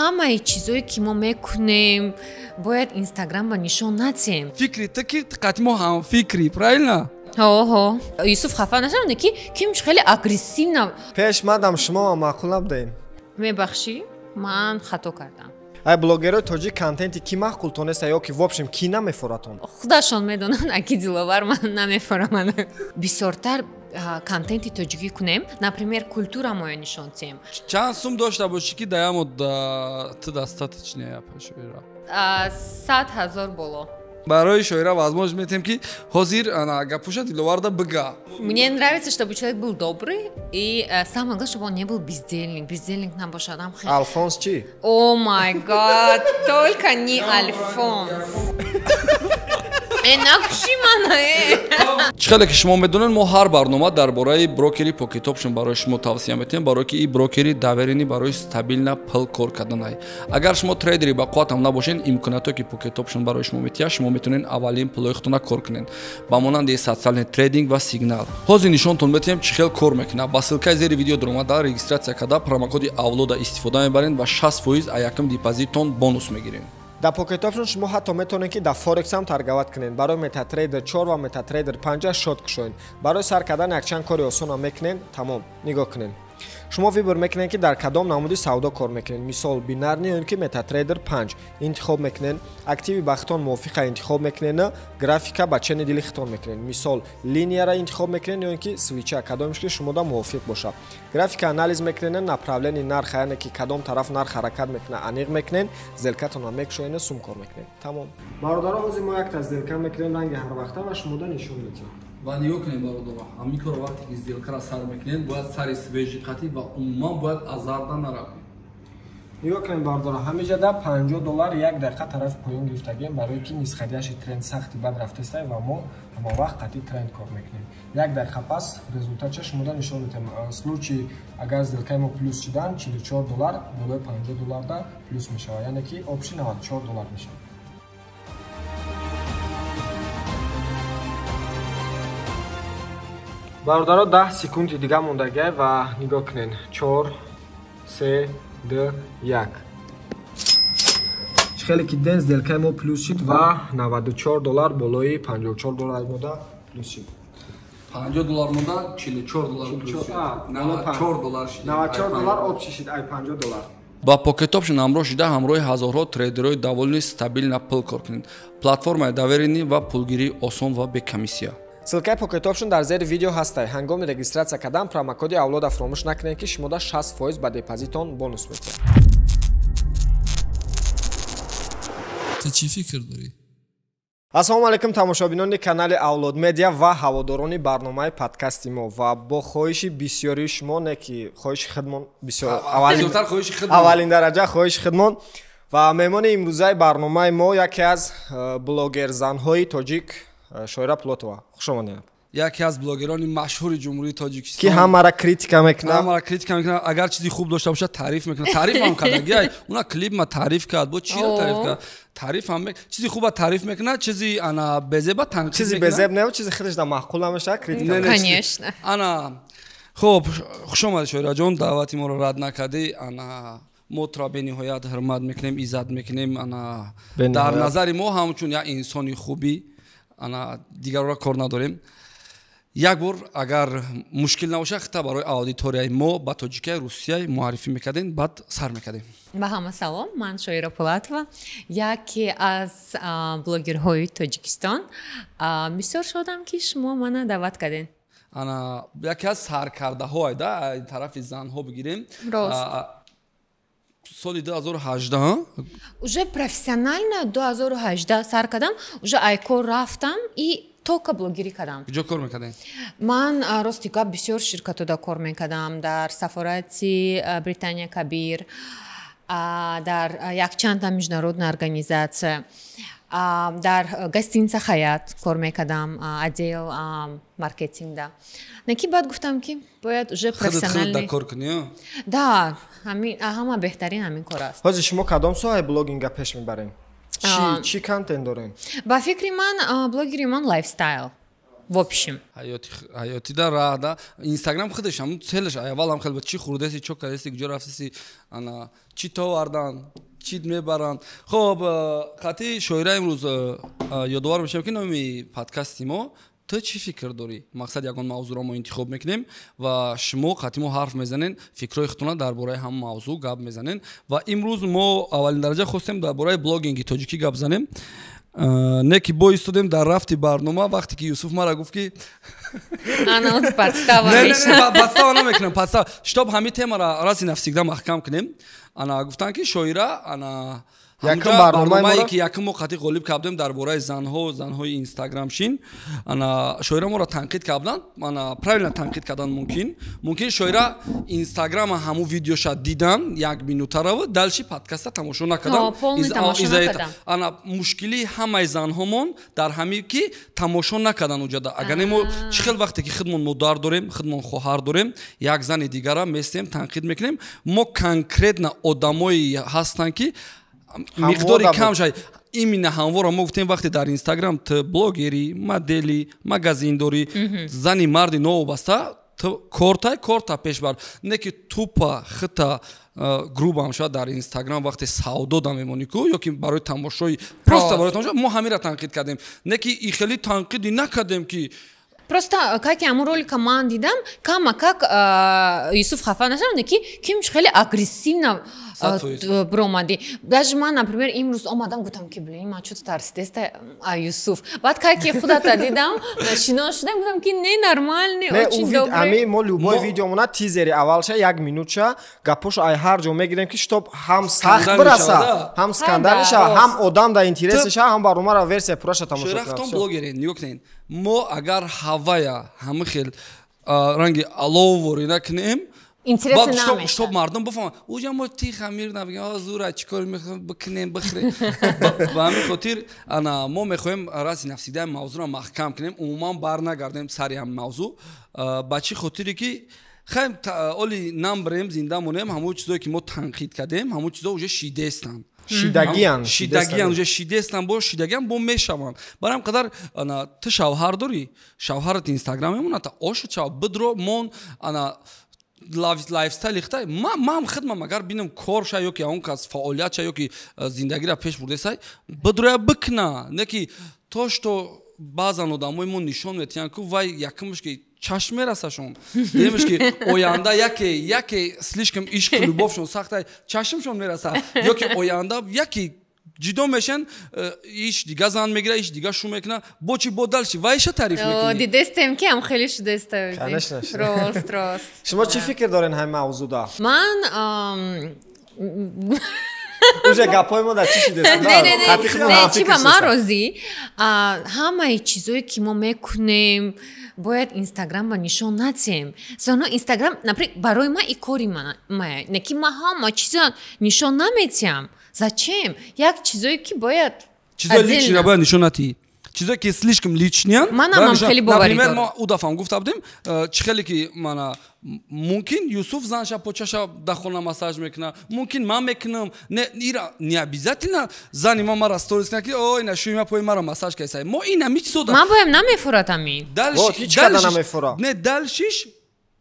Ҳамаи чизое ки мо мекунем, бояд Инстаграмба нишон надиҳем. Фикри ту ки қати мо ҳамфикрӣ, правильно? Ҳо, Юсуф, хафа нашавед, ки кимш хеле агрессивно. Пеш мадам шумо маъқул набудаем. Мебахшӣ, ман хато кардам. Ай блогерои тоҷик контенти ки маъқултон неста ё ки вообщем ки намефоратон? Худашон медонанд, аки Диловар ман намефорамад. Бисёртар контенти тоҷикӣ кунем, например, культурамоё нишон диҳем. Чанд сум дошта бошӣ, ки даямод ту достаточно, Шоира? 100 000 боло. Барои Шоира возможность метем, ки ҳозир гапуша Диловарда бига. Мне нравится, чтобы человек был добрый и самое главное, чтобы он не был бездельник. Бездельник набошад. Алфонс чӣ? Oh my God, только не Альфонс! Накуши мана, э! Чӣ хеле ки шумо медонед, мо ҳар барнома дар бораи брокери Pocket Option барои шумо тавсия метиҳем, барое ки ин брокери доверенный барои стабильно пул кор карданай. Агар шумо трейдери ба қувватам набошед, имкониятое ки Pocket Option барои шумо метиҳад, шумо метавонед аввалин пулои худтона кор кунед, ба монанди социальный трейдинг ва сигнал. Ҳозир нишонтон метиҳем, чӣ хел кор мекунад. Ба ссылкаи зери видео даромада, регистрация карда, промокоди Авлода истифода мебаред ва 60% а якум депозиттон бонус мегиред. Дар Pocket Option шумо ҳатто метавонед, ки дар форекс ҳам торговать кунед. Барои MetaTrader 4 ва MetaTrader 5 счёт кушоед. Барои сар кардан якчанд кори осонро мекунед, тамом. Нигоҳ кунед, шумо выбор мекунед, ки дар кадом намуди савдо кор мекунед, мисол, бинарный ё ки MetaTrader 5 интихоб мекунед, активи ба худтон мувофиқа интихоб мекунед, графика ба чени дили худтон мекунед, мисол, линияра интихоб мекунед ё ки свеча, кадомеш ки шумода мувофиқ бошад. Графика анализ мекунед, направление нарха, яъне ки кадом тараф нарх ҳаракат мекунад, аниқ мекунед, сделкатонро мекушоед, сум кор мекунед, тамом. Бародаро, ҳозир мо якта сделка мекунем, ранги ҳарвақта, ва шумода нишон медиҳем. Ва нигоҳ кунед, бародаро, ҳамин корро вақте ки сделкаро сар мекунед, бояд сари свежий қатӣ ва умуман бояд азарда наравед. Нигоҳ кунед, бародаро, ҳамиҷа да 50 доллар як дақиқа тарафи поён гирифтагем, барое ки нисходящий тренд сахти бад рафтеста ва мо ҳама вақт қатъи тренд кор мекунем. Як дақиқа пас результатша шумода нишон медиҳем. Случай агар сделкаи мо плюс шидан, 44 доллар болои 50 долларда плюс мешавад, яъне ки общий 94 доллар мешавад. Бародаро, 10 секунди дига мондагиай ва нигоҳ кунед: чор, се, ду, як. Чӣ хеле ки дидем, сделкаи мо плюс шид ва 94 доллар болои 54 доллар мода плюс шид. 50 доллар монда, 44 доллар плюс шид, 94 доллар шид. 94 доллар общий шид ай 50 доллар. Ба Pocket Option ҳамроҳ шида, ҳамроҳи ҳазорҳо трейдерҳои довольный стабильно пул кор кунед. Платформаи доверенный ва пулгирии осон ва бекомиссия. Ссылкаи Pocket Option дар зери видео ҳастай. Ҳангоми регистрация кардан промокоди Авлода фаромӯш накунед, ки шумода 60% ба депозитон бонус медиҳад. Ту чӣ фикр дорӣ? Ассалому алайкум, тамошобинони канали Авлод Медиа ва ҳаводорони барномаи подкасти мо. Ва бо хоҳиши бисёрии шумо, не ки хоҳиши худмон бисёр, аввалин дараҷа хоҳиши худмон, ва меҳмони имрӯзаи барномаи мо яке аз блогерзанҳои тоҷик, Шоира Пулотова. Хуш омадед. Яке аз блогерони машҳури Ҷумҳурии Тоҷикистон, ки ҳамаро критика мекунад. Ҳамаро критика мекунад, агар чизи хуб дошта бошад, таъриф мекунад. Таърифам кардагиай, уна клип ма таъриф кард, бо чиро таъриф кард? Таърифам, чизи хуба таъриф мекунад, чизи ана безеба танқид. Чизи безеб не, чизи худаш да маъқул намешавад, критика. Конечно. Ана хуб, хуш омадӣ, Шоираҷон, даъвати моро рад накардӣ. Ана мо туро бениҳоят ҳурмат мекунем, иззат мекунем. Ана дар назари мо ҳамчун як инсони хубӣ, ана дигарро кор надорем. Як бор, агар мушкил набошад, хита барои аудиторияи мо ба тоҷикия, русия муаррифӣ мекардем, баъд сар мекардем. Ба ҳама салом, ман Шоира Пулатова, яке аз блогерҳои Тоҷикистон. Бисёр шодам, ки шумо мана даъват кардем. Ана яке аз саркардаҳо да тарафи занҳо бигирем. Рост. Соли 2018. Уже профессионально 2018 сар кардам, уже айкор рафтам и только блогерӣ кардам. Куҷо кор мекардем? Ман, рости гап, бисёр ширкатода кор мекардам: дар сафорати Британия Кабир, дар якчанда международная организация, дар гостиница Хаят кор мекардам, отдел маркетингда. Неки баъд гуфтам, ки бояд уже профессионально кор кунӣ. Да, ҳама беҳтарин ҳамин кор аст. Ҳозир шумо кадом соҳаи блогинга пеш мебарем? Чӣ контент дорем? Ба фикри ман, блогери ман лайфстайл. В общем. Ҳаёти да раҳ да Инстаграм худаш ҳамун целаш аввал ҳам хел чӣ хӯрдаси, чо кардаси, куҷо рафтаси, ана чӣ товардан, чӣ мебаранд. Хоб, хати Шоира, имрӯз ёдовар мешавем, ки номи подкасти мо «Ту чӣ фикр дорӣ?». Мақсад, ягон мавзӯъро мо интихоб мекунем ва шумо қати мо ҳарф мезанен, фикрҳои худтона дар бораи ҳамон мавзӯъ гап мезанен. Ва имрӯз мо аввалин дараҷа хостем дар бораи блогинги тоҷикӣ гап занем. Не ки бо истодем дар рафти барнома, вақте ки Юсуф мара гуфт, ки Подстава. Намекунам подстава, чтоб ҳамин темаро раз и навсегда маҳкам кунем. Ана гуфтанд, ки Шоира ана барномае, ки якум мо қати Ғолиб кардем дар бораи занҳо, занҳои инстаграмшин, ана Шоира моро танқид карданд. Ана правильно танқид кардан. Мумкин Шоира инстаграма ҳамун видеоша дидан, як минутараво, дальше подкаста тамошо накардан. Ана мушкилии ҳамаи занҳомон дар ҳамин, ки тамошо накардан уҷада. Агар не, мо чӣ хел вақте ки худмон модар дорем, худмон хоҳар дорем, як зани дигара местем, танқид мекунем. Мо конкретно одамое ҳастанд, ки миқдори кам шай именно ҳамвора мо гуфтем, вақте дар Инстаграм ту блогери, модели, магазин дорӣ, зани марди новобаста, ту кортай, корта пеш бар, не ки тупо хита грубо шояд дар Инстаграм вақте савдо да мемонӣ ку ё ки барои тамошои, просто барои тамошо. Мо ҳамира танқид кардем, не ки и хеле танқиди накардем, ки Просто как ҳамун ролика ман дидам, кама как Юсуф хафа нашавам, ки кимш хеле агрессивно биромадӣ. Даже ман, например, имрӯз омадам, гуфтам, ки блин, ман чӯто тарсидеста а Юсуф. Баъд как ки худата дидам, шинос шудам, гуфтам, ки не, нормальный, очень добрый. Ами мо любой видеомона тизери аввалша як минутша гапошо ай ҳар ҷо мегирем, ки чтоб ҳам сахт бираса, ҳам скандал шава, ҳам одам да интерес шава, ҳам барномаро версия пурраша тамошо кунад. Блогере, нигоҳ кунед, мо агар ҳавая ҳама хел ранги аловорӣ накунем, чтоб мардум бифаҳманд, уҷа мо тиха мирна бигем, зура чӣ кор бикунем, бихӯрем. Ба ҳамин хотир ана мо мехоҳем раз и навсегда мавзӯъро маҳкам кунем, умуман бар нагардем сари ҳам мавзӯъ. Ба чӣ хотире ки хайм оли намбарем, зинда монем, ҳамон чизое, ки мо танқид кардем, ҳамон чизо уже шидестанд. Шидагиян. Шидагиян, уже шидестан, бо шидагиян бо мешаванд. Барои ҳам қадар ана ту шавҳар дорӣ, шавҳарат Инстаграм мемонад, ошуд шав, бидро мон, ана лайфстайли хитай. Ман хидмам агар бинам кор ша ё ки он кас фаъолият ша ё ки зиндагиро пеш бурдесай, бидроя бикна. Не ки то что баъзан одамои мо нишон метиҳанд ку вай якумш ки чашм мерасашон, дуюмш ки оянда яке слишком ишқу любовшон сахта, чашмшон мераса, ё ки оянда яке ҷидо мешан, иш дига зан мегира, иш дига шу мекуна, бо чи, бо дальше вайша таъриф мекунӣ. Дидестем, ки ҳам хеле шудеста. Рост, рост. Шумо чӣ фикр дорен ҳамин мавзӯъда? Ман уже гапҳои мо дар чӣ шидест? Не, чӣ, ба ман розӣ, ҳамаи чизое, ки мо мекунем, бояд Инстаграмба нишон надиҳем. Соно Инстаграм, например, барои ман и кори мая, не ки ман ҳама чизо нишон наметиҳам. Зачем? Як чизое, ки бояд Чизои личныйро бояд нишон надиҳӣ, чизое, ки слишком личныян. Манам хеле боварӣ. Например, мо у дафъам гуфта будем, чӣ хеле ки мана мумкин Юсуф занша почаша дар хона массаж мекуна, мумкин ман мекунам. Не, ира не обязательно зани ма мара сторис кунад, ки ой, на шӯи ма пои мара массаж кайсай. Мо ина ми чизо Ман боям намефурад ами. Не, дальшиш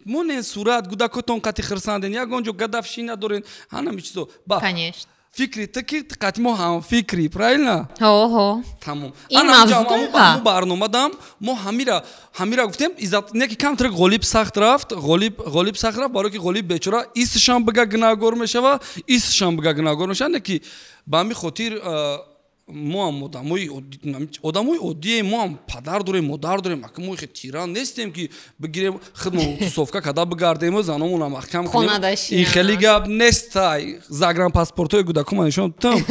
монен сурат гудакотон қати хирсанден, ягон ҷо гадавшӣ надорен, ҳанами чизо. Конечно. Фикри ту ки қати мо ҳамфикрӣ, правильно? Ҳо. Тамом, ана барномадам мо ҳамира гуфтем, не ки камтар Ғолиб сахт рафт, Ғолиб сахт рафт, барое ки Ғолиб бечора исшам бига гунаҳгор мешава, исшам бига гунаҳгор мешава. Не ки ба ҳамин хотир мо ҳам одамои оддием, мо ҳам падар дорем, модар дорем. Ака, мо хе тиран нестем, ки бигирем, худмо тусовка када бигардему, заномона маҳкам кунем. Ин хеле гап нестай. Загранпаспортҳои гудакума нишон там.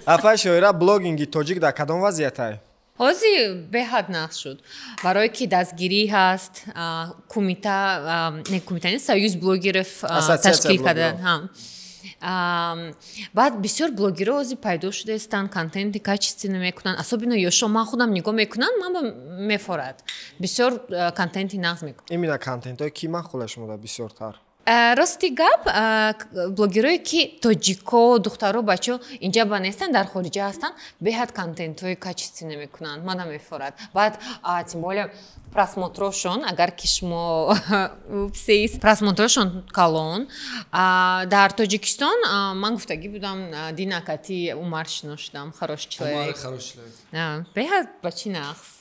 Афай Шоира, блогинги тоҷик дар кадом вазъиятай? Ҳозир беҳад нақс шуд, барое ки дастгирӣ ҳаст, кумита, не кумита, не, союз блогеров ташкил карда. Баъд бисёр блогерҳо ҳозир пайдо шудаистанд, контенти качественный мекунанд, особенно ёшо. Ман худам нигоҳ мекунам, ман мефорад, бисёр контенти нағз мекунанд. Именно контентҳои ки махула шумо бисёртар? Рости гап, блогерое ки тоҷико, духтаро, бачаҳо инҷа ба нестанд, дар хориҷа ҳастанд, беҳад контентҳои качественный мекунанд, мана мефорад. Баъд тем более просмотрошон, агар ки шумо упсис, просмотрошон калон. Дар Тоҷикистон ман гуфтагӣ будам, Дина кати Умар шинос шудам, хороший человек. Беҳад бачи нағз.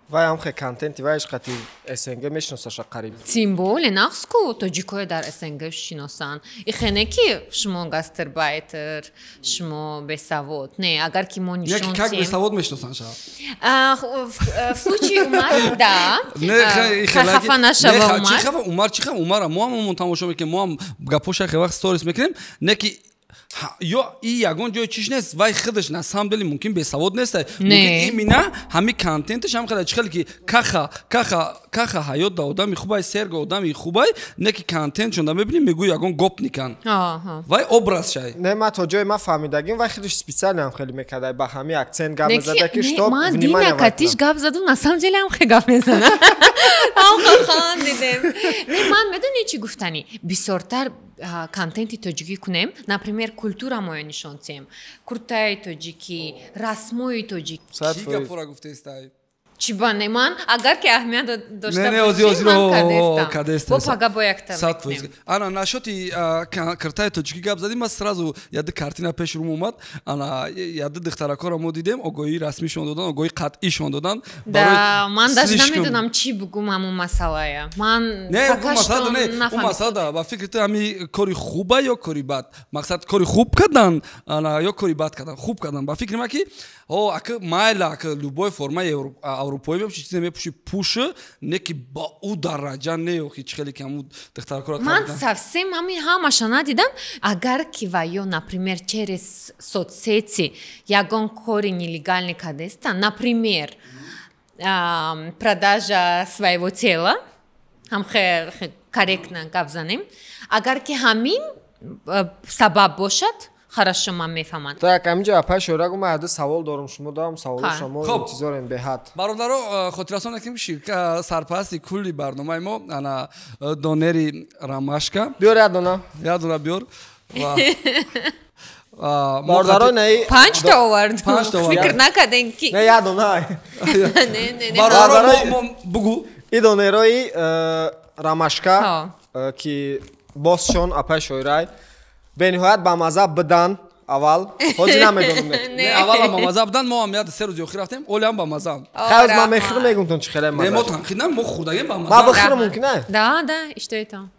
Вай ҳам хе контенти вайш қати СНГ мешиносаша қариб. Тем более нағз ку тоҷикое дар СНГ шиносанд. Ихене ки шумо гастарбайтер, шумо бесавод. Не, агар ки мо нишон как бесавод мешиносанд ша? В случае Умар, да. Хафа нашава Умар. Чи хафа Умар, чи хафа Умара? Мо ҳам умон тамошо мекунем, мо ҳам гапоша хе вақт сторис мекунем, не ки ё и ягон ҷои чиш нест, вай худаш на самом деле мумкин бесавод нест, мумкин именно ҳами контенташ ҳам хеле чихеле ки каха каха каха ҳаёт да одами хубай, серго одами хубай, не ки контентшон да мебинем, мегӯй ягон гопникан. Вай образ шай. Не, ма то ҷои ма фаҳмидагим, вай худаш специально ҳам хеле мекарда, ба ҳами акцент гап мезада ки чтоб внимание. Дина катиш гап заду, на самом деле ҳам хе гап мезана. Ҳам хандидем. Не, ман медонӣ чӣ гуфтанӣ? Бисёртар контенти тоҷикӣ кунем, например, культура моя нишон тиҳем, куртаи тоҷикӣ, расмои тоҷик. Чӣ гапора гуфтестай? Чӣ ба не, ман агар ки аҳамият дошта бошӣ, ман кардестам. Бо пага бо якта мекунем. Ана нашоти куртаи тоҷикӣ гап задим, ман сразу яды картина пеш рум омад. Ана яды духтаракоро мо дидем, огоҳии расмишон додан, огоҳии қатъишон додан. Да, ман даже намедонам чӣ бугум ҳамун масъалая. Ман пока что нафаҳмидам. Масъала ба фикри ту ҳами кори хуба ё кори бад? Мақсад кори хуб кардан, ана ё кори бад кардан? Хуб кардан. Ба фикри ман ки о ака майла, ака любой формаи аврупоӣ мепӯши, чизе мепӯши, пӯши, не ки ба ӯ дараҷа не, ё ки чӣ хеле ки ҳамун духтаракоро. Ман совсем ҳамин ҳамаша надидам. Агар ки ва ё, например, через соцсети ягон кори нелегальный кардестан, например, продажа своего тела, ҳам корректно гап занем, агар ки ҳамин сабаб бошад, хорошо, ман мефаҳмам. Так, ҳаминҷо апа Шӯрагу, ман ҳаду савол дорум, шумо дорам саволо, шумо интизорем беҳад. Бародаро, хотиррасон накунем, ширка сарпарасти кулли барномаи мо ана донери Рамашка. Биёр як дона. Як дона биёр. Бародаро, не панҷта овардум. Фикр накардем ки не як дона. Не, не, не. Бародаро, бугу. И донерои Рамашка ки босшон апаи Шоирай бениҳоят бамаза бидан аввал, ҳозир намедонам. Не, аввалам бамаза будан, мо ҳам як се рӯзи охир рафтем, олиам бамазаам. Хайр, ман мехӯрам, мегумтон чӣ хеле маза. Не, мо танқид нам, мо хӯрдагем бамаза. Ма бихӯрам мумкин а? Да, да, иштоитон.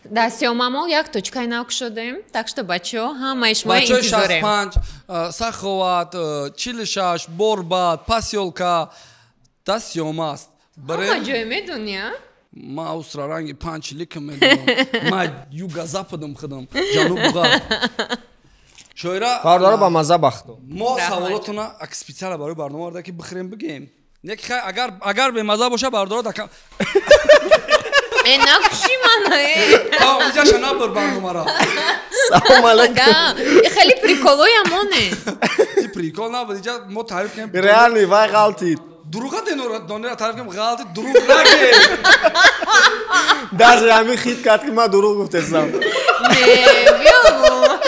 Дар Сиёмамол як точкаи нав кушодем, так что бачаҳо, ҳамаи шумо интизорем. Бачаҳои 65, Саховат, 46, Борбад, Посёлка, да Сиёма аст. Ҳама ҷое медонӣ, а? Ма усраранги панч лика медонам. Ма юго-западам худам, ҷанубу ғарб. Шоира, бародаро, ба маза бахто. Мо саволотона ак специально барои барнома оварда ки бихӯрем, бигем. Не ки хай, агар бемаза боша, бародаро дака. Э, накуши мана, э. Тамом, иҷаша набур барномаро. Салом алейкум. Да, хеле приколоя моне. И прикол набуд, иҷа мо таъриф кунем. Реально, вай ғалтид. Дуруға донера таъриф кунем, ғалти дуруғ наге. Даже ҳамин хит кард ки ман дуруғ гуфтесам. Не, биё.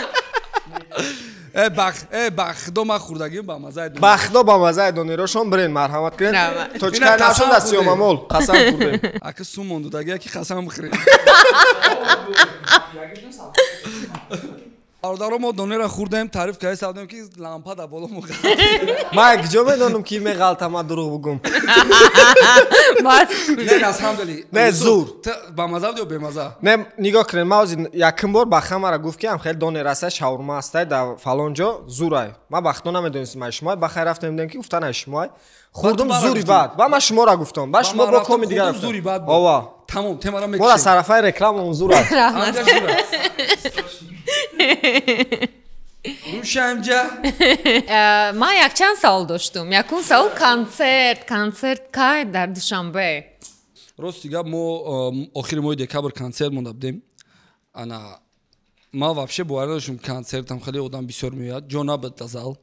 Э бах, э бах, худо ман хӯрдагим ба мазаи донер. Ба худо ба мазаи донерошон бирен, марҳамат кунед. Точкаи навшон дар Сиёмамол, қасам хӯрдем. Ака сум мондудаги, ки қасам бихӯрем. Бародаро, мо донера хӯрдем, таъриф карда савдем ки лампа дар боло мо. Ман куҷо медонам ки меғалта, ман дурӯғ бугум. Бас. Не, на самом деле. Не, зур. Ба маза буд ё бемаза? Не, нигоҳ кунед, ман ҳозир якум бор ба хамара гуфт ки ҳам хеле донер ҳастай, шаурма ҳастай дар фалон ҷо, зурай. Ман ба худо намедонистам ай шумоай, ба хайр рафтем, дидем ки гуфтан ай шумоай. Хӯрдум, зури бад. Ба ман шуморо гуфтам. Ба шумо бо коми дигар рафтам. Зури бад. Ова. Тамом, темара мекушем. Мола сарафаи рекламамон зурай. Раҳмат. Рушамҷа. Ман якчанд савол доштум. Якум савол концерт. Концерт кай дар Душанбе? Рости гап, мо охири моҳи декабр концерт монда будем. Ана ман вообще бовар надоштум концертам хеле одам бисёр меояд. Ҷо набуд да зал.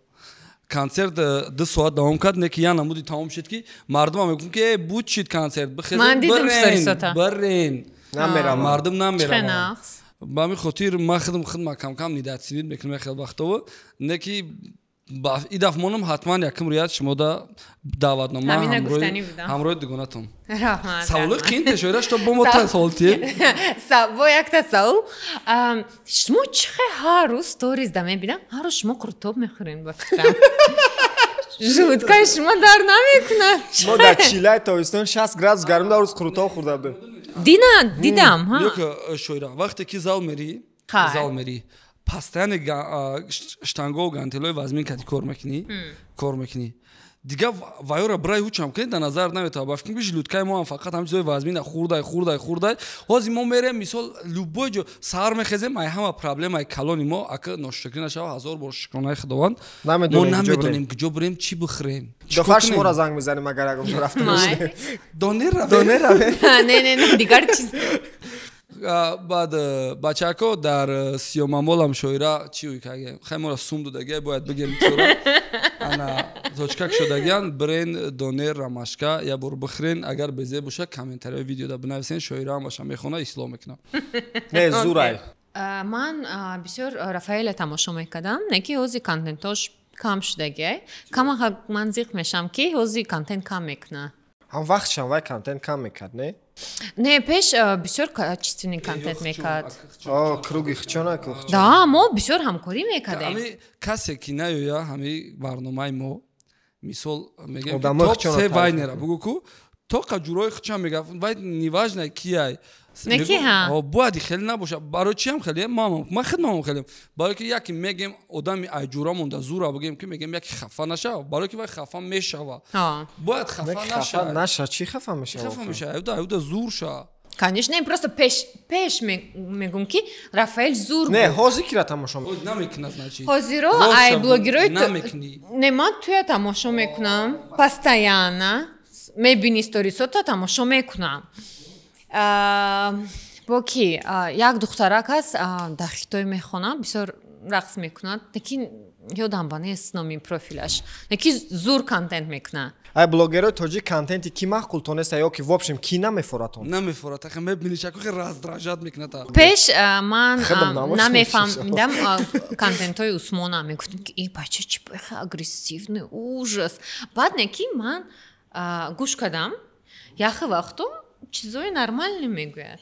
Концерт 2 соат давом кард, не ки я намуди тамом шуд ки мардумам мегуфтам ки буд чид концерт, бихезед, бирен, бирен. Мардум намераванд. Ба ҳамин хотир ман худам кам-кам недооценить мекунам хеле вақтово. Не ки и дафъ монам ҳатман якум рият шумода даъватнома ҳамроҳи дугонатон. Саволои қиин тешоира што бо мо савол тием? Бо якта савол. Шумо чӣ хел ҳар рӯз сторис да мебинам, ҳар рӯз шумо қурутоб мехӯред ба фикрам. Желудкаи шумо дар намекунад. Мо дар чилаи тобистон 60 градус гарм дар рӯз қурутоб хӯрда будем. Дина дидам. Шоира, вақте ки зал мерӣ, постоянно штангову гантелои вазмин кати кор мекунӣ. Дига вайора брай ҳучам кунед, дар назар наметавад. Ба фикр ки желудкаи мо ҳам фақат ҳамин чизои вазмина хурдай, хурдай, хурдай. Ҳозир мо мерем, мисол, любой ҷо саҳар мехезем, ай ҳама проблемаи калони мо, ака ношукрӣ нашава, ҳазор бор шукронаи Худованд. Мо намедонем куҷо бирем, чӣ бихӯрем. Ҷофар шуморо занг мезанем, агар ягон ҷо рафта бошем. Донер равем. Не, не, не, дигар чиз. Баъд бачако дар сиёмамолам шоира чӣ ӯй кагем? Хай моро сум додагия, бояд бигем чора. Ана точка шодагиян, брен донер рамашка я бор бихӯрен, агар безе боша комментарияи видеода бинависен, шоира ҳам баша мехона, ислоҳ мекунам. Не, зурай. Ман бисёр Рафаэля тамошо мекардам, не ки ҳозир контентош кам шудагия. Камаха ман зиқ мешам ки ҳозир контент кам мекуна. Ҳам вақтшам вай контент кам мекард, не? Не, пеш бисёр качественный контент мекард. Круги хчона, кухчона. Да, мо бисёр ҳамкорӣ мекардем. Ҳами касе ки наёя ҳами барномаи мо, мисол мегем топ се вайнера бугу ку, тоқа ҷурои хча мега, вай неважно кияй. Не ки ҳа. Бояд хеле набоша. Барои чи ҳам хеле? Ман худмам хеле. Барои ки яке мегем одами ай ҷура монда зура бигем ки мегем яке хафа нашава, барои ки вай хафа мешава. Бояд хафа наша. Наша чи хафа мешава? Хафа мешава, аюда зур ша. Конечно, не, просто пеш мегум ки Рафаэль зур. Не, ҳозир кира тамошо мекунӣ? Намекуна, значит. Ҳозиро ай блогерои намекунӣ. Не, ман туя тамошо мекунам постоянно. Мебини сторисота тамошо мекунам. Бо ки як духтарак аст, дар Хитой мехонад, бисёр рақс мекунад, лекин ёдам ба нест номи профилаш, лекин зур контент мекунад. Ай блогерои тоҷик контенти ки маъқул тонеста ё ки вообщем ки намефоратон? Намефорат, ахе мебини чако хе раздражать мекунад. Пеш ман намефаҳмидам контентҳои Усмона, мегуфтам ки эй бача чи бехе агрессивный, ужас. Баъд не ки ман гӯш кардам, яхе вақто чизои нормальный мегӯяд.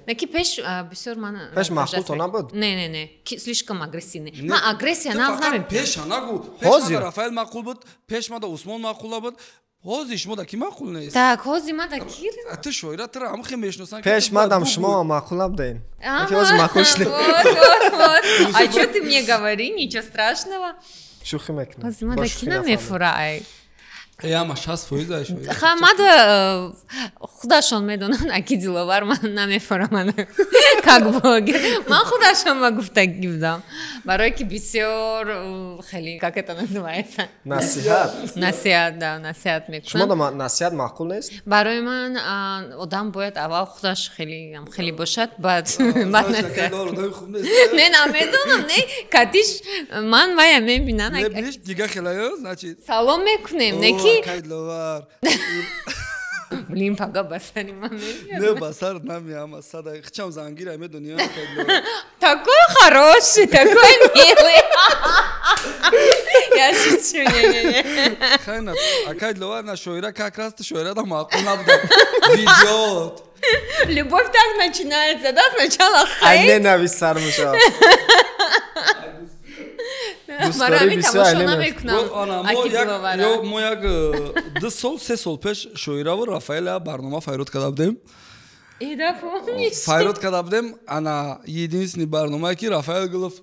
Неки пеш бисёр ман пеш маъқул то набуд? Не, не, не, слишком агрессивный. Ман агрессия нағз намебинам. Пеша нагу. Пеш мада Рафаэл маъқул буд, пеш мада Усмон маъқул набуд. Ҳозир шумо да ки маъқул нест? Так, ҳозир мада ки? Ту шоира тура ҳам хе мешиносанд. Пеш мадам шумо маъқул набудем. Неки ҳозир маъқул шудем. Вот, вот, вот. А чё ты мне говори, ничего страшного. Шӯхӣ мекунам. Ҳозир мада ки намефура ай? Яма 60% ай шоира. Ха мада худашон медонанд, аки Диловар ман намефаҳманд как блогер. Ман худашон ба гуфтагӣ будам. Барои ки бисёр хеле, как это называется? Насиҳат. Насиҳат, да, насиҳат мекунам. Шумо насиҳат маъқул нест? Барои ман одам бояд аввал худаш хеле хеле бошад, баъд насиҳат. Не, намедонам, не, катиш ман вая мебинам. Мебиниш дига хеле, значит. Салом мекунем, не ки Кайдловар. Блин, пага басари ман мебиёд. Не, басар намеама, сада хчам зангира медони, Кайдловар. Такой хороший, такой милый. Я шучу, не-не-не. Хайна, а Кайдловар на шоира как раз ты шоира да маъқул набуда. Видеот. Любовь так начинается, да? Сначала хейт. Ай ненависть сар мешавад. Барои тамошо намекунам. Мо як 2 сол, 3 сол пеш шоираву Рафаэля барнома файрод карда будем. Файрод карда будем. Ана единственный барномае ки Рафаэл Гулов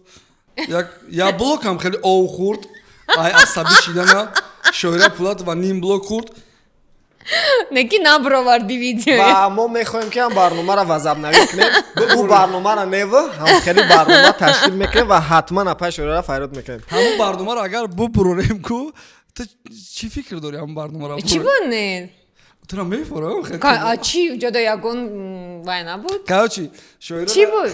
як блокам хеле ов хӯрд, ай асабӣ шидана, шоира Пулатова ним блок хӯрд. Неки наброварди видео. Ва мо мехоҳем ки ҳам барномаро вазабнавӣ кунем. Ӯ барномаро нева, ҳам хеле барнома ташкил мекунем ва ҳатман апай шоираро файрод мекунем. Ҳамон барномаро агар бупурорем ку, ту чӣ фикр дорӣ ҳамон барномаро? Чӣ буд не? Тура мефорам хеле. А чӣ ҷода ягон вай набуд? Короче, шоира чӣ буд?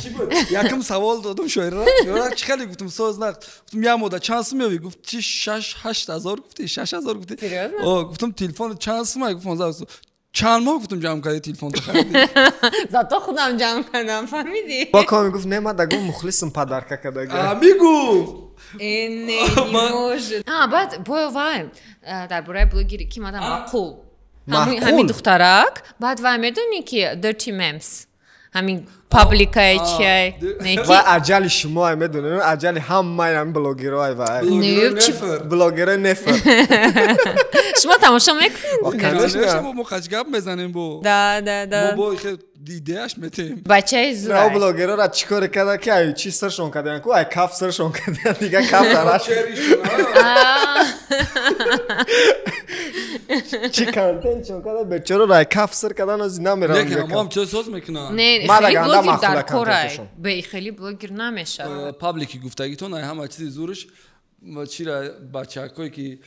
Чӣ буд? Якум савол додум шоира. Шоира чӣ хеле гуфтум соз нақд. Гуфтум як мода чанд сум меёвӣ? Гуфт чи 6-8 ҳазор гуфтӣ, 6 ҳазор гуфтӣ. Серьёзно? О, гуфтум телефон чанд сум? Гуфт 15 сум. Чанд моҳ гуфтам ҷамъ кардӣ телефон харидӣ? Зато худам ҷамъ кардам, фаҳмидӣ? Бо ком гуфт не, ман дагу мухлисам подарка кардага. Мигу. Не, не может. Баъд бо вай дар бораи блогери ки мадам маъқул. Ҳамин духтарак, баъд вай медонӣ ки Dirty Memes. Ҳамин пабликае чиай. Вай аҷали шумо медонед, аҷали ҳамаи ҳамин блогерое вай. Блогерои нефр. Шумо тамошо мекунед? Конечно, мо қач гап мезанем бо. Да, да, да. Мо бо хел идеяш метем. Бачаи зурай. На блогерора чӣ коре карда ки ай чӣ саршон кардаян ку, ай каф саршон кардаян, дига каф дараш. Чӣ контентшон карда бечора ай каф сар кардан ози намерам. Лекин мо ҳам чиз соз мекунам. Не, хеле блогер дар корай. Бе хеле блогер намешавад. Паблики гуфтагитон ай ҳама чизи зурш чира бачакое ки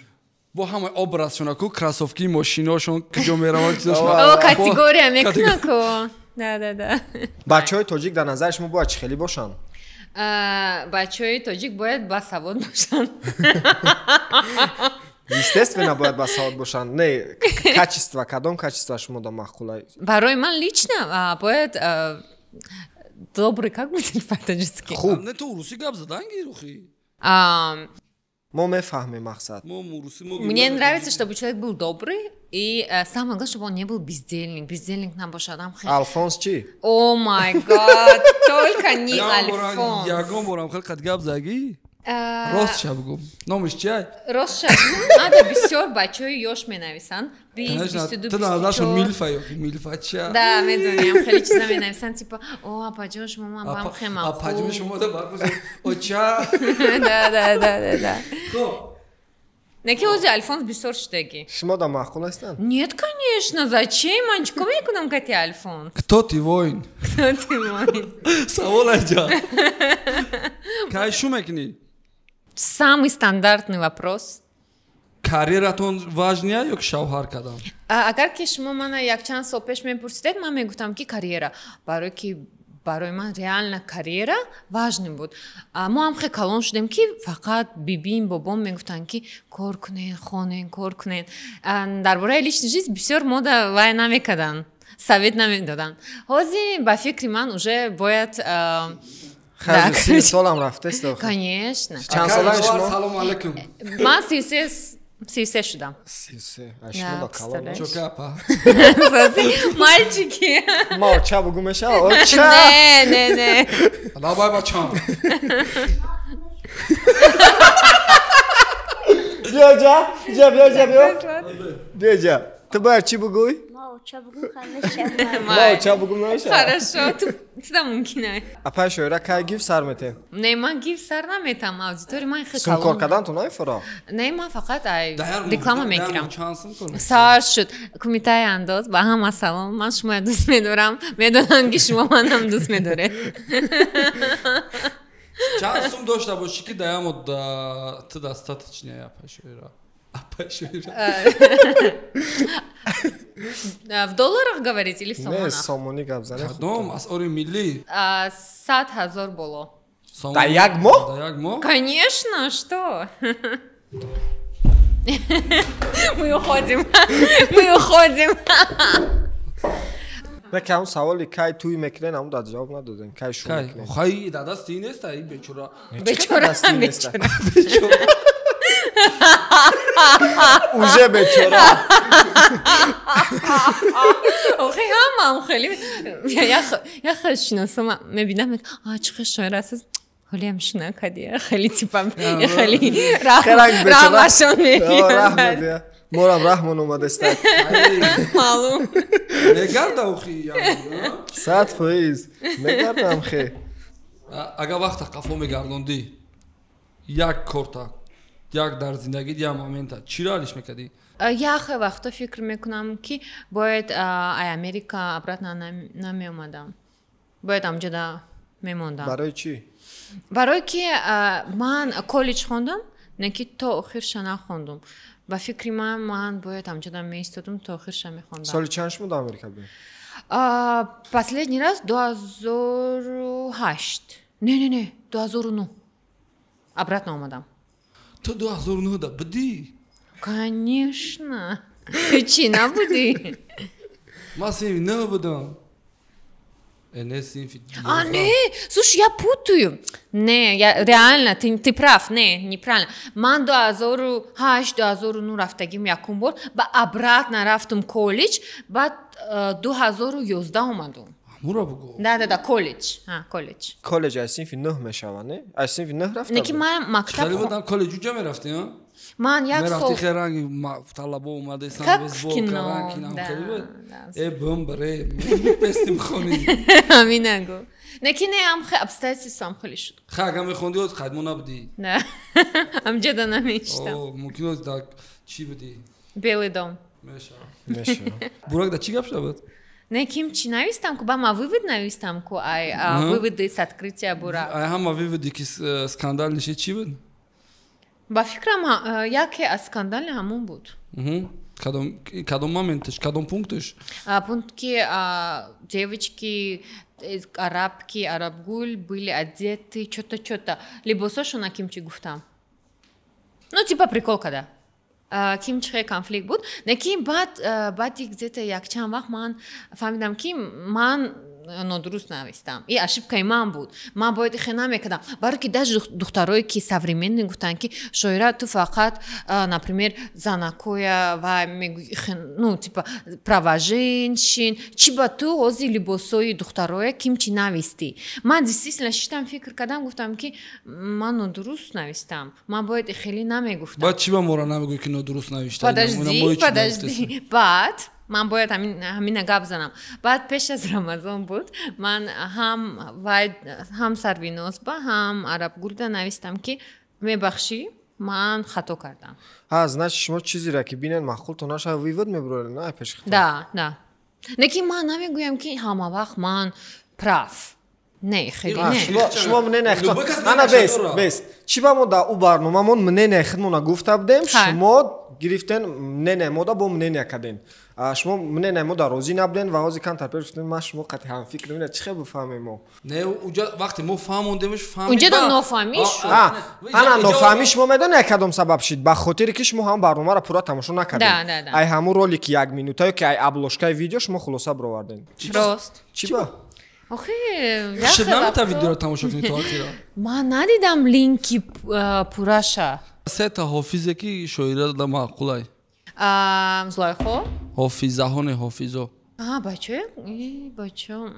бо ҳамаи образшона ку кроссовки мошиношон куҷо мераванд чизошон. О, категория мекунад ку. Да, да, да. Бачаҳои тоҷик дар назари шумо бояд чӣ хеле бошанд? Бачаҳои тоҷик бояд басавод бошанд. Естественно, бояд басавод бошанд. Не, качество, кадом качество шумо да маъқул? Барои ман лично бояд добрый, как будет по-таджикски? Хуб. Не, ту русӣ гап задан гирухи. Мо мефаҳмем мақсад. Мне нравится, чтобы человек был добрый и самое главное, чтобы он не был бездельник. Бездельник нам бошадам. Алфонс чӣ? О май гад, только не Альфонс. Ягон борам хел қад гап заги? Рост ша бугум. Номиш чиай? Рост ша бугум. Ада бисёр бачаҳои ёш менависанд. 20, 22, 24. Ту назаршон Милфа ё Милфа чия? Да, медонем. Хеле чиза менависанд, типа, о, апаҷон, шумо ман бам хема. Апаҷон, шумо да барқош. Оча. Да, да, да, да, да. Хоб. Неки ози Альфонс бисёр шудаги. Шумо да маъқул ҳастанд? Нет, конечно, зачем? Ман чӣ кор мекунам кати Альфонс? Кто ты, воин? Кто ты, воин? Савол аҷа. Кай шу мекунӣ? Самый стандартный вопрос. Карьератон важнее ё шавҳар кардан? Агар ки шумо мана якчанд сол пеш мепурсидед, ман мегуфтам ки карьера. Барои ки барои ман реально карьера важный буд. Мо ҳам хеле калон шудем ки фақат бибим, бобом мегуфтанд ки кор кунед, хонед, кор кунед. Дар бораи личный жизнь бисёр мода вай намекарданд, совет намедоданд. Ҳозир ба фикри ман уже бояд Хай, солам рафтест. Конечно. Чанд солаи шумо? Салом алейкум. Ман 33 шудам. 33. А шумо ба калон. Чока апа. Мальчики. Ма оча бугу мешава? Оча. Не, не, не. Давай бачам. Биё ҷа, ҷа, биё ҷа, биё. Биё ҷа. Ту бояд чӣ бугӯй? Ма оча бугум намешава. Хорошо, туда мумкин ай. Апай шоира кай гиф сар метем? Не, ман гиф сар наметам. Аудитория ман хеле калон. Сум кор кардан ту намефуро? Не, ман фақат ай реклама мегирам. Сар шуд. Кумитаи андоз ба ҳама салом. Ман шуморо дӯст медорам. Медонам ки шумо манам дӯст медоред. Чанд сум дошта бошӣ ки даямот ту достаточно апай шоира? Апай шоира. В долларах говорите или в сомонах? Не, сомонӣ гап занем. Кадом? Асъори миллӣ? 100 000 боло. Да як моҳ? Да як моҳ? Конечно, что? Мы уходим. Мы уходим. Не, ки ҳамун саволи кай туй мекунен, ҳамун дар ҷавоб надодем. Кай шу мекунен? Хай, дар дасти ин нест, ай бечора. Бечора, бечора. Уже бечора. Охи ҳамаам хеле як шиносам мебинам, а чӣ хел шоир аст, ҳолиам шинакади, хеле типа хеле раҳмашон мебиёд. Морам раҳмон омадаст. Маълум. Мегарда охи 100% мегардам хе. Агар вақта қафо мегардондӣ як корта, як дар зиндагӣ як момента чиро алиш мекардӣ? Яхе вақто фикр мекунам ки бояд ай Америка обратно намеомадам. Бояд амҷода мемондам. Барои чӣ? Барои ки ман коллеҷ хондам, не ки то охирша нахондум. Ба фикри ман бояд амҷода меистодум, то охирша мехондам. Соли чанд шумо дар Америка будед? Последний раз 2008. Не, не, не, 2009. Обратно омадам. Ту 2009 да будӣ? Конечно. Ты чӣ набудӣ? Ман синфи 9 будам. Не синфи. А, не, слушай, я путаю. Не, я реально, ты прав, не, неправильно. Ман 2008, 2009 рафтагим якум бор, ба обратно рафтум колледж, баъд 2011 омадум. Ҳамура бугу. Да, колледж. Ҳа, колледж. Колледж аз синфи 9 мешава, не? Аз синфи 9 рафта? Не, ки ман мактаб Хеле будам, колледж уҷа мерафтӣ, а? Ман як сол мерафтӣ, хеле ранги талабо омадесан, Как в бейсбол кино, каран, кинам да, хеле буд. да. Э, бум бре, мепестим хони. Ҳамина гу. Не, ки не, ам обстоятельства ам хеле шуд. Ха, агар мехондӣ, оз қайдмо набудӣ. Да. Амҷада намеиштам. О, мумкин оз дар чӣ будӣ? Белый дом. Мешава. Мешава. Бурак да чӣ гап шуда буд? Не, ким чи навистам ку, ба ма вывод навистам ку, ай выводы с открытия Бурак. Ай ҳама выводи ки скандал нишид, чӣ буд? Ба фикрам, яке аз скандали ҳамон буд. Кадом моменташ, кадом пункташ? Пункт ки девочки арабки, Арабгул были одеты чё-то, чё-то. Либосошона ким чи гуфтам. Ну, типа прикол када. Ким чихе конфликт буд. Не, ки баъд баъди где-то якчанд вақт ман фаҳмидам, ки ман нодуруст навистам. И ошибкаи ман буд. Ман бояд ихе намекардам. Барои ки даже духтарое ки современный гуфтанд, ки Шоира, ту фақат, например, занакоя ва мегӯи, ну, типа права женщин, чӣ ба ту ҳозир либосҳои духтарое ким чӣ навистӣ? Ман действительно шиштам, фикр кардам, гуфтам, ки ман нодуруст навистам. Ман бояд хеле намегуфтам. Баъд чӣ ба моро намегӯӣ, ки нодуруст навишта? Подожди, подожди. Баъд ман бояд ҳамина гап занам. Баъд пеш аз Рамазон буд, ман ҳам вай, ҳам Сарвиноз ба, ҳам Арабгулда навистам, ки мебахшӣ, ман хато кардам. Ҳа, значит, шумо чизеро ки бинед, маъқултон нашава, вывод мебуред, на пеши худтон? Да, не, ки ман намегӯям, ки ҳама вақт ман прав. Не, хеле не. Шумо мнение худтон ана бест, бест. Чӣ ба мо дар ӯ барномамон мнение худмона гуфта будем, шумо гирифтен мнение мода, бо мнение карден. Шумо мнение мода розӣ набуден ва ҳозир камтар пеш гуфтем, ман шумо қатъи ҳамфикр. Ина чӣ хел бифаҳмем мо? Не, уҷа вақте мо фаҳмондемш, фаҳмид. Унҷа нофаҳмӣ шуд. Ана нофаҳмӣ шумо медонед кадом сабаб шид? Ба хотире ки шумо ҳам барномаро пурра тамошо накардед. Ай ҳамун ролики як минута ё ки ай обложкаи видео шумо хулоса баровардем. Рост. Чӣ ба? Охи, шуд намета видеоро тамошо кунӣ то охира. Ман надидам линки пурраша. Сета ҳофизе ки шоира да маъқулай. Зулайхо. Ҳофизаҳо, не ҳофизо. А, бачо? Бачо.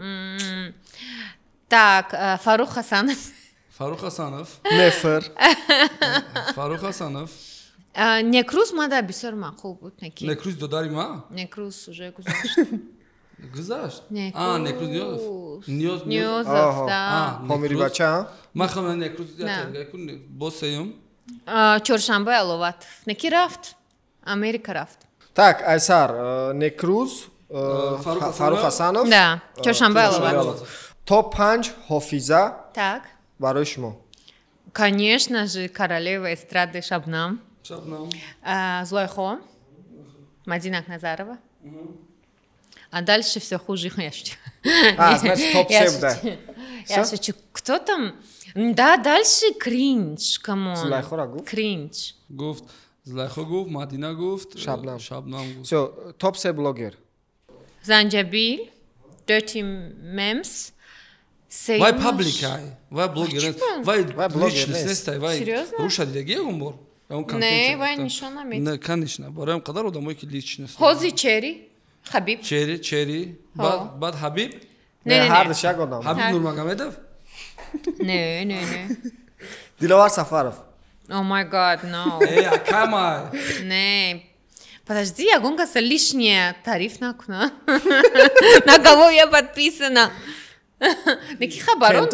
Так, Фаррух Хасанов. Фаррух Хасанов. Нефр. Фаррух Хасанов. Некруз мада бисёр маъқул буд, неки. Некруз додари ма? Некруз уже гузашт. Гузашт? А, Некруз Ниёзов. Ниёз, Ниёзов, да. Помири бача? Ман хам Некруз бо сеюм. Чоршанбе Аловатов. Неки рафт. Америка рафт. Так, айсар, Некруз, Фаррух Хасанов. Да, Чоршанбе Аловатов. Топ 5 ҳофиза. Так. Барои шумо. Конечно же, королева эстрады Шабнам. Шабнам. Зулайхо. Мадина Акназарова. А дальше все хуже. Я шучу. А, значит, топ 7, да. Я шучу. Кто там? Да, дальше кринж, come on. Зулайхора гуфт? Кринж. Гуфт. Зулайхо гуфт, Мадина гуфт, Шабнам. Шабнам гуфт. Все, топ 3 блогер. Занджабил, Dirty Memes, Вай паблик ай, вай блогер, вай личность нестай, вай руша дидаги ягон бор. Не, вай нишон намед. Не, конечно, барои қадар одамое ки личность. Ҳози Чери, Хабиб. Чери, Чери, баъд Хабиб. Не, ҳардуш як одам. Хабиб Нурмагомедов? Не, не, не. Диловар Сафаров. Oh my God, no. Эй, акамай. Не. Подожди, ягон каса лишнее тариф накуна. На кого я подписана? Неки ха барон.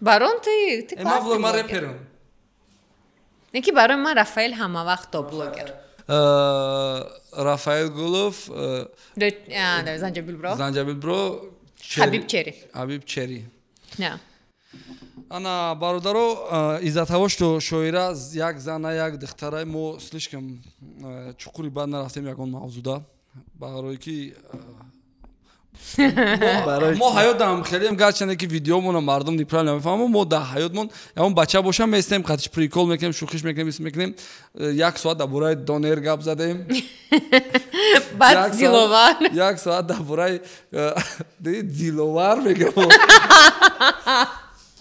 Барон, ты классный блогер. Неки барон, ман Рафаэл ҳама вақт топ блогер. Рафаэл Гулов. Занджабил бро. Занджабил бро. Хабиб Чери. Хабиб Чери. Да. Ана бародаро, из-за того, что шоира як зана, як духтара, мо слишком чуқури бад нарафтем ягон мавзуда, барое ки Мо ҳаётам хеле гарчанде ки видеомонро мардум неправильно мефаҳманд, мо дар ҳаётмон ягон бача бошам местем, қатиш прикол мекунем, шӯхиш мекунем, ис мекунем. Як соат дар бораи донер гап задем. Баъд Диловар. Як соат дар бораи Диловар мегӯям.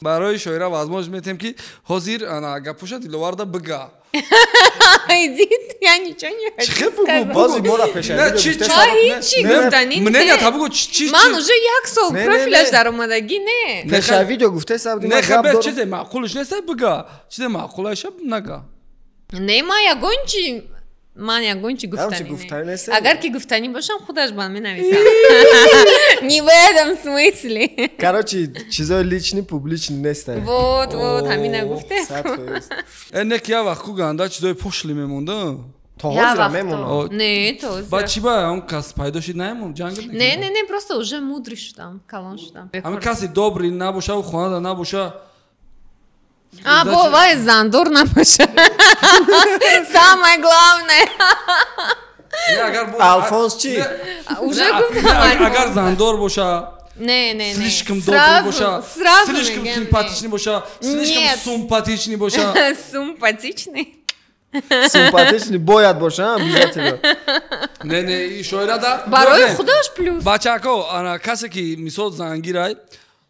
Барои Шоира возможность метем ки ҳозир гапоша Диловарда бига. Идите, я ничего не хочу сказать. Бози мора пеша. Ҳичи гуфтанӣ Мнения та бугу, чи Ман уже як сол профилаш даромадагӣ не. Пеша видео гуфтеса. Не, хабар чизе маъқулш нест, бига. Чизе маъқулаша нага. Не, ман ягон чи ман ягон чи гуфтанӣ не. Агар ки гуфтанӣ бошам, худаш ба менависам. Не в этом смысле. Короче, чизои личный публичный нестанд. Вот, вот, ҳамина гуфте. Не ки як вақт ку ганда чизои пошлый мемонда. То ҳозира мемонад. Не, то ҳозира. Ба чӣ ба он кас пайдо шид, наемон ҷанг? Не, не, не, просто уже мудрый шудам, калон шудам. Ҳамин каси добрый набоша, хонада набоша. А, бо, вай зандор набоша. Самое главное. Алфонс чӣ? Уже гуфтам. Агар зандор боша, Не, не, не. Слишком добрый боша, сразу слишком мегам, симпатичный боша, слишком Нет. симпатичный боша. Симпатичный. Симпатичный бояд боша, обязательно. Не, не, Шоира да. Барои худаш плюс. Бачако, ана касе ки мисол зангирай,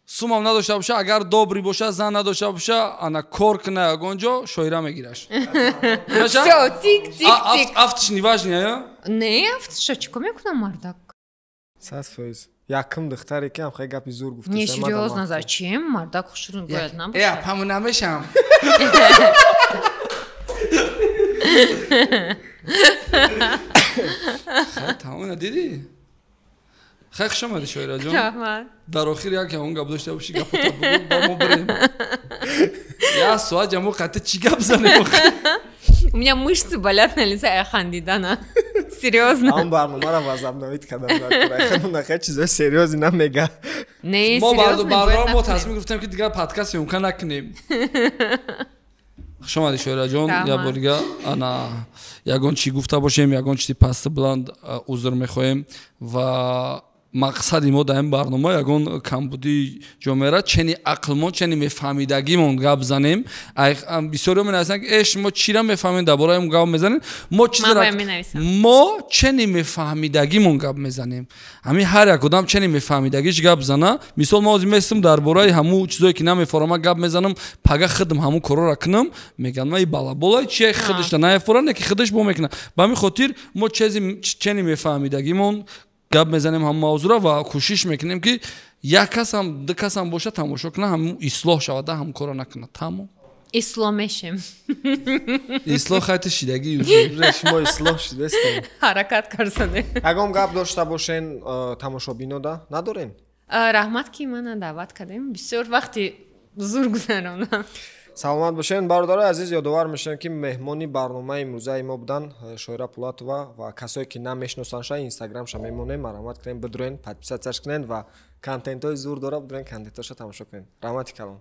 сумам надошта боша, агар добрый боша, зан надошта боша, ана кор куна ягон ҷо, Шоира мегираш. Всё, тик, тик, тик. Афтиш неважно, я? Не, афтиша чико мекунам мардак? 100%. Якум духтаре ки ҳам хеле гапи зур гуфта. Не, серьезно, зачем? Мардак хушрӯ бояд набошад. Э, паму намешам. Хай, тамом дидӣ? Хай, хуш омадӣ, Шоираҷон. Раҳмат. Дар охир як ягон гап дошта бошӣ, гапота бугу, ба мо бирем. Як соат ҷамо қатъи чӣ гап занем? У меня мышцы болят на лице, я хандидана. Серьезно. Он барномаро возобновить кардам. Хай, чизои серьёзный намега. Не, мо серьезно. барнома мо тасмим гирифтем ки дигар подкаст съёмка накунем. Хуш омадӣ, Шоираҷон. Як бор дига ана ягон чӣ гуфта бошем, ягон чизи пасту баланд, узр мехоҳем ва мақсади мо дар ин барнома ягон камбудии ҷомеара чени ақлмон, чени мефаҳмидагимон гап занем. Бисёриҳо менависанд ки э, шумо чира мефаҳмед, дар бораи гап мезанем. Мо чизро мо чени мефаҳмидагимон гап мезанем. Ҳамин ҳар як одам чени мефаҳмидагиш гап зана. Мисол, мо ҳозир местам дар бораи ҳамун чизое ки намефаҳмам гап мезанам, пага худам ҳамун корора кунам, мегӯянд ма и балаболай чие, худашда наефора, не ки худаш бо мекунад. Ба ҳамин хотир мо чени мефаҳмидагимон гап мезанем ҳам мавзӯра ва кӯшиш мекунем ки як касам, ду касам боша, тамошо кунад, ҳам ислоҳ шавада, ҳам корро накунад. Тамом. Ислоҳ мешем. Ислоҳ хайти шидагӣ. Шумо ислоҳ шидастем. Ҳаракат карсане. Ягон гап дошта бошен тамошобинода надорен? Раҳмат ки мана даъват кардем. Бисёр вақти зур гузарондам. Саломат бошен, бародарои азиз. Ёдовар мешавем, ки меҳмони барномаи имрӯзаи мо буданд Шоира Пулатова ва касое ки намешиносандша, инстаграмша мемонем, марҳамат кунем, бидурен, подписаться ш кунен ва контентҳои зур дора, бидурен, контентҳоша тамошо кунен. Раҳмати калон.